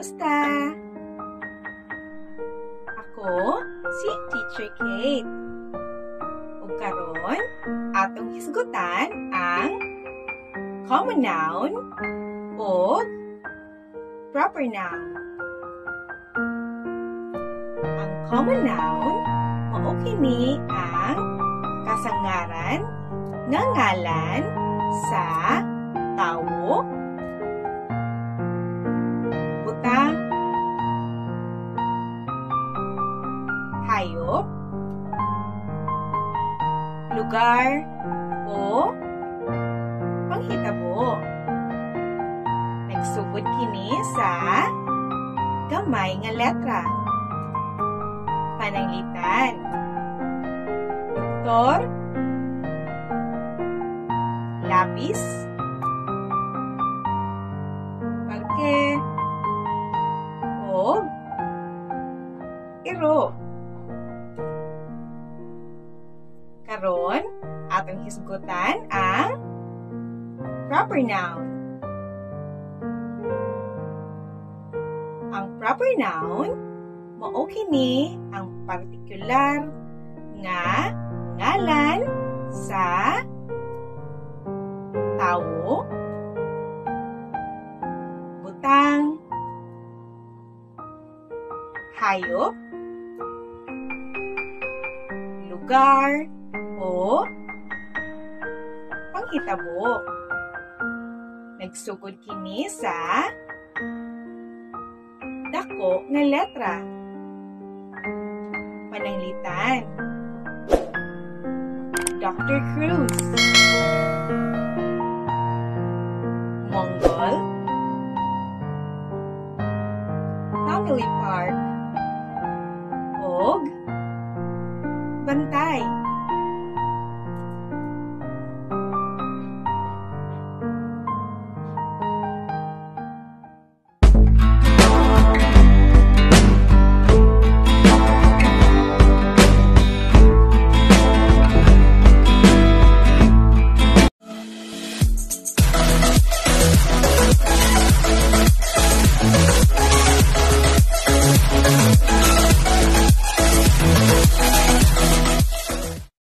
Kumusta? Ako si Teacher Kate. Ug karon, atong hisgutan ang common noun o proper noun. Ang common noun mao kini ang kasangaran nga ngalan sa tawo, butang, hayop, lugar, o panghitabo. Nagsugod kini sa gamay nga letra. Pananglitan: doktor, lapis, parke, o iro. Karon, atong hisgutan ang proper noun. Ang proper noun mao kini ang partikular nga ngalan sa tawo, butang, hayop, lugar, o panghitabo. Nagsugod kini sa dako nga letra. Pananglitan: Dr. Cruz,